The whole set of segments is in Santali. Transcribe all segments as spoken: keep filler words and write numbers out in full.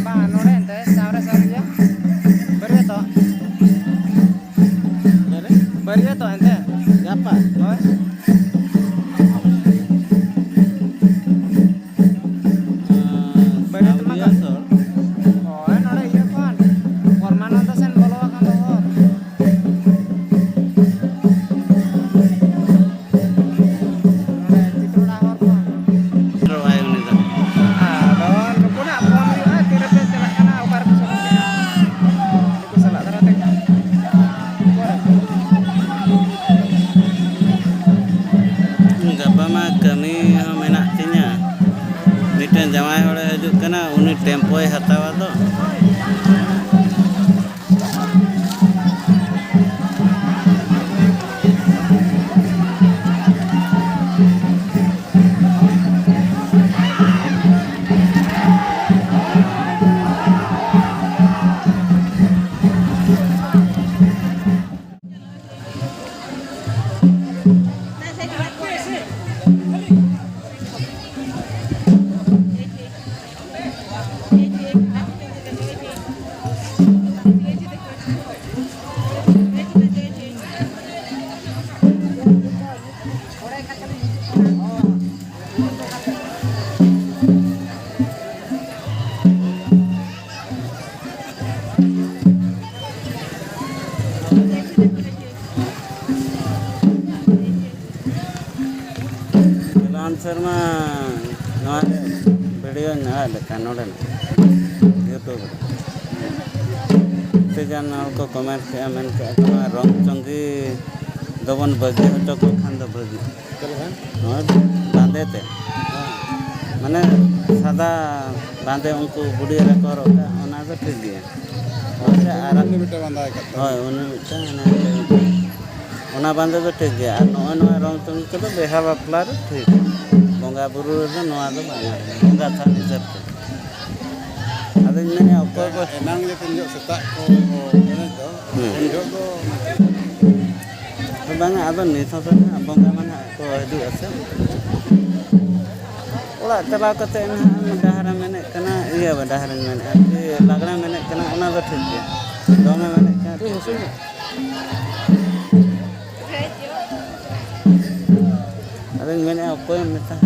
ᱵᱟᱝ, ᱱᱚᱰᱮ ᱮᱱᱛᱮ ᱥᱟᱶᱨᱮ ᱥᱟᱶᱨᱮ ᱜᱮᱭᱟ᱾ ᱵᱟᱹᱨᱭᱟᱹᱛᱚᱜ᱾ ᱵᱟᱹᱨᱭᱟᱹᱛᱚᱜ ᱮᱱᱛᱮ᱾ ᱜᱟᱯᱟ? ᱦᱳᱭ᱾ ᱵᱟᱹᱨᱭᱟᱹᱛ ᱢᱟ ᱥᱟᱶᱨᱤᱭᱟᱹ ᱥᱚᱲ᱾ ᱦᱳᱭ, ᱱᱚᱰᱮ ᱤᱭᱟᱹ ᱠᱷᱚᱱ ᱯᱚᱨᱢᱟᱱᱚᱱᱫᱚ ᱥᱮᱱ ᱵᱚᱞᱚ ᱟᱠᱟᱱ ᱫᱚ ᱦᱚᱨ᱾ ᱱᱚᱰᱮ ᱪᱤᱛᱨᱚᱲᱟ ᱦᱚᱨ ᱠᱷᱚᱱ᱾ ᱨᱚᱦᱚᱭ ᱩᱱᱤ ᱫᱚ᱾ ᱟᱫᱚ ᱱᱩᱠᱩᱱᱟᱜ ᱯᱷᱳᱱ ᱦᱩᱭᱩᱜᱼᱟ, ᱛᱤ ᱨᱮᱯᱮ ᱪᱟᱞᱟᱜ ᱠᱟᱱᱟ, ᱚᱠᱟ ᱨᱮᱯᱮ ᱥᱮᱱᱚᱜ ᱠᱟᱱᱟ? ᱱᱩᱠᱩ ᱥᱟᱞᱟᱜ ᱫᱷᱟᱨᱟ ᱛᱮ᱾ ᱜᱟᱯᱟ ᱢᱟ ᱠᱟᱹᱢᱤ ᱦᱚᱸ ᱢᱮᱱᱟᱜ ᱛᱤᱧᱟ᱾ ᱢᱤᱫᱴᱮᱱ ᱡᱟᱶᱟᱭ ᱦᱚᱲᱮ ᱦᱤᱡᱩᱜ ᱠᱟᱱᱟ, ᱩᱱᱤ ᱴᱮᱢᱯᱳᱭ ᱦᱟᱛᱟᱣᱟ ᱫᱚ᱾ ᱪᱟᱞᱟᱣᱮᱱ ᱥᱮᱨᱢᱟ ᱱᱚᱣᱟ ᱨᱮ ᱵᱷᱤᱰᱤᱭᱳᱧ ᱟᱲᱟᱜ ᱞᱮᱫ ᱛᱟᱦᱮᱸᱫ ᱱᱚᱰᱮᱱᱟᱜ YouTube ᱨᱮ᱾ ᱟᱹᱰᱤ ᱜᱟᱱ ᱦᱚᱲ ᱠᱚ ᱠᱚᱢᱮᱱᱴ ᱠᱮᱜᱼᱟ, ᱢᱮᱱ ᱠᱮᱜᱼᱟ ᱠᱚ, "ᱱᱚᱣᱟ ᱨᱚᱝ ᱪᱚᱝᱜᱤ ᱫᱚᱵᱚᱱ ᱵᱟᱹᱜᱤ ᱦᱚᱪᱚ ᱠᱚ ᱠᱷᱟᱱ ᱫᱚ ᱵᱷᱟᱹᱜᱤ᱾ ᱪᱮᱫ ᱞᱮᱠᱟ? ᱱᱚᱣᱟ ᱵᱟᱸᱫᱮ ᱛᱮ, ᱦᱮᱸ᱾ ᱢᱟᱱᱮ ᱥᱟᱫᱟ ᱵᱟᱸᱫᱮ ᱩᱱᱠᱩ ᱵᱩᱰᱷᱤ ᱮᱨᱟ ᱠᱚ ᱦᱚᱨᱚᱜ ᱠᱟᱜ, ᱚᱱᱟ ᱫᱚ ᱴᱷᱤᱠ ᱜᱮᱭᱟ᱾ ᱦᱳᱭ, ᱟᱨ ᱩᱱᱤ ᱢᱤᱫᱴᱮᱱ ᱵᱟᱸᱫᱟ ᱟᱠᱟᱫ ᱛᱟᱭ᱾ ᱦᱳᱭ, ᱩᱱᱤ ᱢᱤᱫᱴᱟᱝ ᱦᱮᱱᱟᱭ ᱛᱟᱭ᱾ ᱚᱱᱟ ᱵᱟᱸᱫᱮ ᱫᱚ ᱴᱷᱤᱠ ᱜᱮᱭᱟ᱾ ᱟᱨ ᱱᱚᱜᱼᱚᱭ ᱱᱚᱣᱟ ᱨᱚᱝ ᱪᱚᱝᱜᱤ ᱠᱚᱫᱚ ᱵᱤᱦᱟ ᱵᱟᱯᱞᱟ ᱨᱮ ᱴᱷᱤᱠ, ᱵᱚᱸᱜᱟ ᱵᱩᱨᱩ ᱨᱮᱫᱚ ᱱᱚᱣᱟ ᱫᱚ ᱵᱟᱝ ᱜᱟᱱᱚᱜᱼᱟ, ᱵᱚᱸᱜᱟ ᱛᱷᱟᱱ ᱦᱤᱥᱟᱹᱵ ᱛᱮ᱾ ᱟᱫᱚᱧ ᱢᱮᱱᱮᱫᱼᱟ, ᱚᱠᱚᱭ ᱠᱚ ᱮᱱᱟᱝ ᱡᱮ ᱛᱤᱱ ᱡᱚᱦᱚᱜ ᱥᱮᱛᱟᱜ ᱠᱚ ᱮᱱᱮᱡ ᱫᱚ, ᱦᱩᱸ᱾ ᱩᱱ ᱡᱚᱦᱚᱜ ᱫᱚ ᱵᱟᱝᱟ, ᱟᱫᱚ ᱱᱤᱛ ᱦᱚᱸ ᱛᱚ ᱱᱟᱦᱟᱜ ᱵᱚᱸᱜᱟ ᱢᱟ ᱱᱟᱦᱟᱜ ᱠᱚ ᱦᱤᱡᱩᱜᱼᱟ ᱥᱮ᱾ ᱚᱲᱟᱜ ᱪᱟᱞᱟᱣ ᱠᱟᱛᱮ ᱱᱟᱦᱟᱜ ᱰᱟᱦᱟᱨᱮᱢ ᱮᱱᱮᱡ ᱠᱟᱱᱟ, ᱤᱭᱟᱹ ᱰᱟᱦᱟᱨᱮᱢ ᱮᱱᱮᱡ ᱠᱟᱱᱟ, ᱪᱮ ᱞᱟᱜᱽᱲᱮᱢ ᱮᱱᱮᱡ ᱠᱟᱱᱟ, ᱚᱱᱟ ᱫᱚ ᱴᱷᱤᱠ ᱜᱮᱭᱟ᱾ ᱫᱚᱝᱮᱢ ᱮᱱᱮᱡ ᱠᱟᱱᱟ, ᱴᱷᱤᱠ ᱜᱮᱭᱟ᱾ ᱟᱫᱚᱧ ᱢᱮᱱᱮᱫᱼᱟ, ᱚᱠᱚᱭᱮᱢ ᱢᱮᱛᱟ?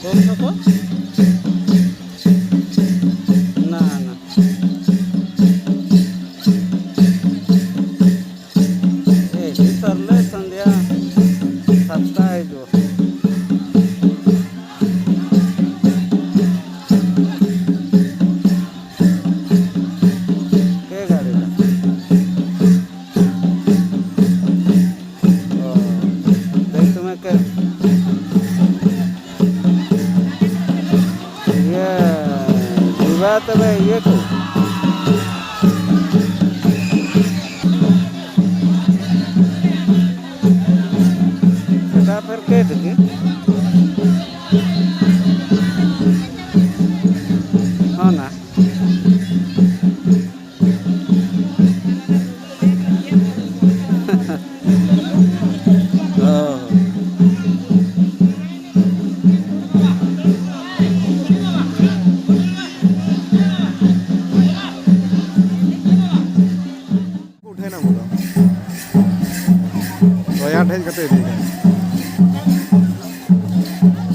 ᱠᱚᱢ ᱛᱟᱠᱚ? ᱱᱟ, ᱱᱟ᱾ ᱦᱮᱡ ᱠᱟᱛᱮ ᱤᱫᱤᱭ ᱠᱟᱱᱟ᱾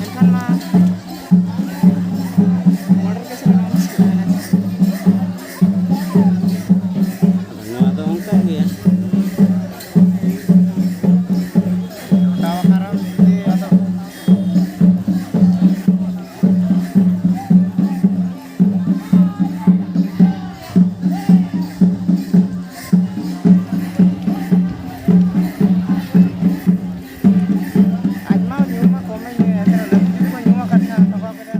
ᱮᱱᱠᱷᱟᱱ ᱢᱟ ᱢᱚᱨᱰᱟᱨ ᱠᱮᱥ ᱨᱮ ᱵᱟᱝ ᱢᱩᱥᱠᱤᱞ ᱠᱟᱱᱟ᱾ ᱱᱚᱣᱟ ᱫᱚ ᱚᱱᱠᱟ ᱜᱮᱭᱟ᱾ ᱜᱚᱴᱟ ᱟᱠᱟᱱ ᱨᱮᱦᱚᱸ ᱡᱩᱫᱤ ᱟᱫᱚ ᱟᱡ ᱢᱟ ᱧᱩ ᱢᱟ ᱠᱚᱢᱮ ᱧᱩᱭᱟ, ᱮᱱᱛᱮ ᱨᱮᱦᱚᱸ ᱞᱟᱹᱴᱩ ᱡᱩᱫᱤ ᱠᱚ ᱧᱩ ᱟᱠᱟᱫ ᱠᱷᱟᱱ ᱴᱷᱚᱠᱟᱣ ᱠᱮᱫᱮᱭᱟ᱾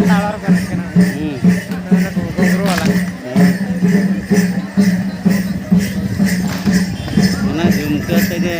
ᱴᱟᱣᱟᱨ ᱠᱟᱱᱮᱠᱴ ᱠᱟᱱᱟ᱾ ᱦᱩᱸ᱾ ᱚᱱᱟ ᱠᱚ ᱜᱚᱜᱽᱨᱚ ᱟᱞᱟᱝ᱾ ᱦᱮᱸ᱾ ᱚᱱᱟ ᱡᱷᱩᱢᱠᱟᱹ ᱛᱮᱜᱮ